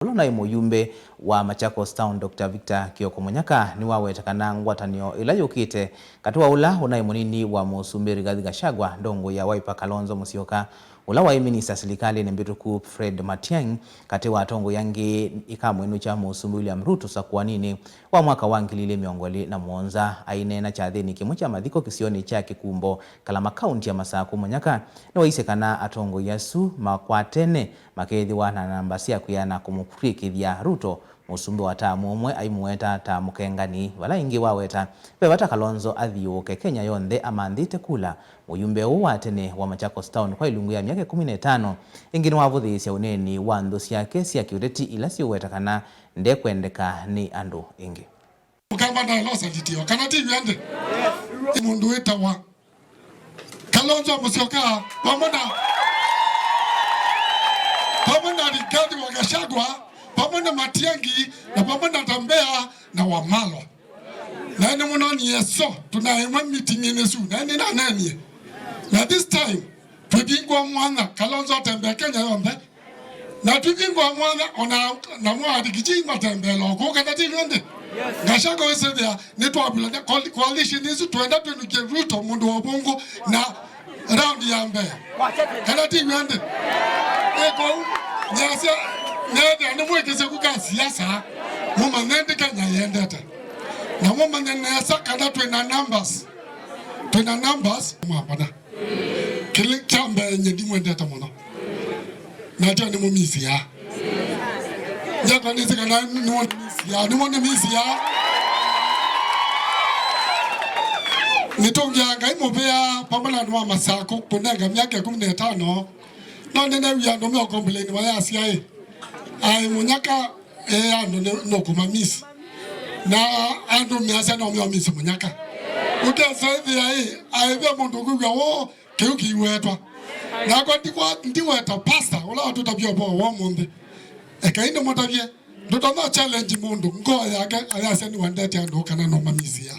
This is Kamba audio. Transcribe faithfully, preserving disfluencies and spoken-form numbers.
Ũla ũnaĩ mũyumbe wa Machakos Town, Doctor Victor Kioko Munyaka, nĩwaweta kana ngwatanĩo ĩla yũkĩte katĩ wa ũla ũnaĩ mũnini wa mũsumbĩ Rigathi Gachagua, ndongoi ya Wiper Kalonzo Musyoka, ũla waĩ minista silikalĩnĩ mbĩtũku Fred Matiang'i, katĩ wa atongoi angĩ, ĩkamwĩnũkya mũsumbĩ William Ruto ũsakũaninĩ wa mwaka wa ngili ilĩ mĩongo ĩlĩ na mũonza. Aineena kyathĩnĩ kĩmwe kya mathiko kĩsionĩ kya Kĩkumbo, Kalama, kaunti ya Masakũ, Munyaka nĩwaisye kana atongoi asu makwatene makeethĩwa na namba sya kwĩana kũmũkw'ĩkĩthya Ruto, mũsumbĩ wa taamu ũmwe aimũweta ta mũkengani, vala ĩngĩ waweta ve vata Kalonzo athiũũke Kenya yonthe amanthĩte kula. Mũyumbe ũũ wa tene wa Machakos Town kwa ilungu ya myaka ĩkũmi na ĩtano ĩngĩ nĩwavũthĩĩsya ũneeni wa nthũ syake sya kĩũteti ila syĩũweta kana ndekwendeka nĩ andũ ĩngĩ. Mũkamba ndaĩlosa litio, kana ti w'o ĩndĩ? Mũndũ wĩtawa Kalonzo Musyoka, vamwe na, vamwe na Rigathi wa Gachagua, vamwe na Matiang'i, na vamwe na Natembeya na Wamalwa. Na nĩmũnonie so, tũnaemwa meeting-inĩ su, na nĩnaneenie. Na this time, twĩvingũa mwanya, Kalonzo atembee Kenya yonthe. Na twĩvingũa mwanya, ona na mwaandĩki matembee loko, kana ti w'o ĩndĩ? Gachagua wĩsĩthĩa, nĩtwavulany'a coal-, coalition ĩsu, twenda twĩnũkye Ruto mũndũ wa ũvũngũ na round ya mbee. Kana ti w'o ĩndĩ? Ĩ kũu, nĩasya, nethĩa nĩmwĩkĩsye ku ka siasa, mũmanye ĩndĩ Kenya yendete. Na mũmanye nesa kana twĩna numbers. Twĩna numbers, mwambana. Kĩlĩ kya mbee, nyie ndimwendete mũno. Na tyo nĩmũmisiaa. Nyakwa nĩsĩ kana nĩmũmisiaa, nĩmũmisiaa. Nĩtũngĩa Ngai mũvea vamwe na andũ ma Masakũ kũnenga myaka ĩkũmi na ĩtano. No nĩnewie andũ meũkomplaini mayasya ĩ, aĩ Munyaka, ĩ, andũ nĩ- nũkũmamisi. Na andũ measya no meũmisi Munyaka. Ũkesa ĩthĩa ĩ, aĩ ve mũndũ ũkwĩw'a woo, kĩu kĩiwetwa. Nakwa ndikwa- ndiweta pastor ũla watũtavya ũvoo wa ũmũnthĩ. Ekai ndĩmũtavye, ndũtonya challenge mũndũ ngoo yake ayasya nĩwendete andũ kana nũmamisia.